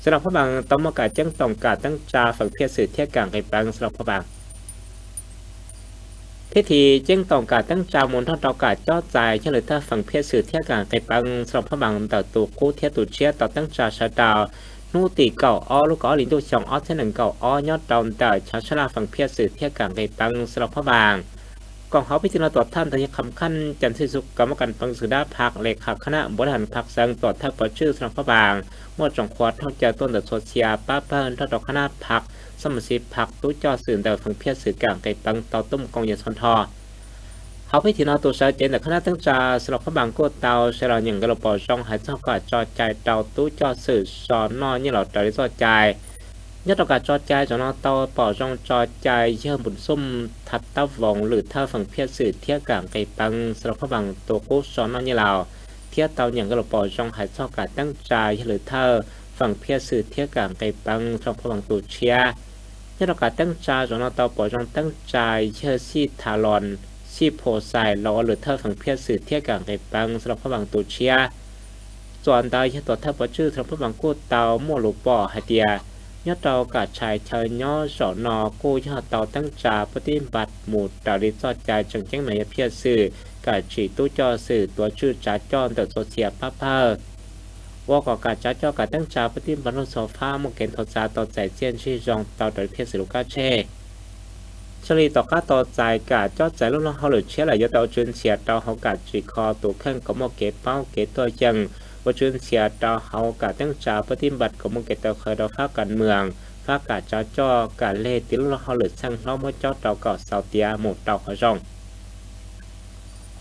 Xeev Laas Phab Npaas tau muaj kam ceeb toom kam teeb tsa feem phiaj xwm thiab kam nqis peev Xeev Laas Phab Npaas. Thiab thim ceeb toom kam teeb tsa mus nrog rau kam cob txais yog lwm thawj feem phiaj xwm thiab kam nqis peev Xeev Laas Phab Npaas ntawm tus qub thiab tus tshiab tau teeb tsa sawv rau hnub tim kaum ob lub kaum ob hli ntuj xyoo ob txhiab nees nkaum ob nyob rau ntawm chav sab laj feem phiaj xwm thiab kam nqis peev Xeev Laas Phab Npaas. Koom hauv pib tim no tuam thawj ntawd yog Kham Khaj Cam Xij Xu Kam Mab Kam Peev Xwm Dab Phaj Lej Kha Khab Nab Npuav Laj Has Phaj Xeev tuam thawj pov tswj Xeev Laas Phab Npaas, muaj tsoom qhuas rooj caw tuaj ntawm txhua txhia pab pawg nrog rau Khab Nab Phaj, Xab Mas Xis Phaj tub coj xwm ntawm feem phiaj xwm kam nqis peev tau tuaj mus koom yam txhua nrho. Hauv pib tim no tus sawv cev ntawm Khab Nab Teeb Tsa Xeev Laas Phab Npaas kuj tau sawv los nyeem nqe lus pom zoo hais txog kam tso cai rau tub coj xwm so noj nyiaj los raws li txoj cai. Nyob rau kam tso cai zaum no tau pom zoo tso cai yawg Npum Xum Thav Tab Voos lwm thawj feem phiaj xwm thiab kam nqis peev Xeev Laas Phab Npaas tus qub so noj nyiaj laus, thiab tau nyeem nqe lus pom zoo hais txog kam teeb tsa yog lwm thawj feem phiaj xwm thiab kam nqis peev Xeev Laas Phab Npaas tus tshiab. Nyob rau kam teeb tsa zaum no tau pom zoo teeb tsa yawg Xij Thav Los Xij Phos Xais los ua lwm thawj feem phiaj xwm thiab kam nqis peev Xeev Laas Phab Npaas tus tshiab. Txuas ntawd yog tuam thawj pov tswj Xeev Laas Phab Npaas kuj tau muaj lus pom hais tias, nyob rau kam tshais chaw nyob zaum no kuj yog tau teeb tsa pab tib npas mus raws li txoj cai tseem ceeb mas yog phiaj xwm, kam tsim tub coj xwm tuav tswj tsav coj ntawm txhua txhia pab pawg, ua kom kam tsav coj kam teeb tsa pab tib npas luag txhua fab muaj kev nthuav txav tau txais txiaj ntsig zoo tau raws li phiaj xwm lub kab tseg. Xws li tom qab tau txais kam cob txais lub luag hauj lwm tshiab lawm yuav tau ua tswv ntxhias rau hauv kam tsim kho tus kheej kom muaj kev paub kev tuaj yeem, ua tswv ntxhias rau hauv kam teeb tsa pab tib npas kom muaj kev taw qhawv rau fab kas mwam, fab kam tsav coj kam leg tiv lub luag hauj lwm txheej hlob muab cob rau kom xaus tiav mus rau qhov zoo.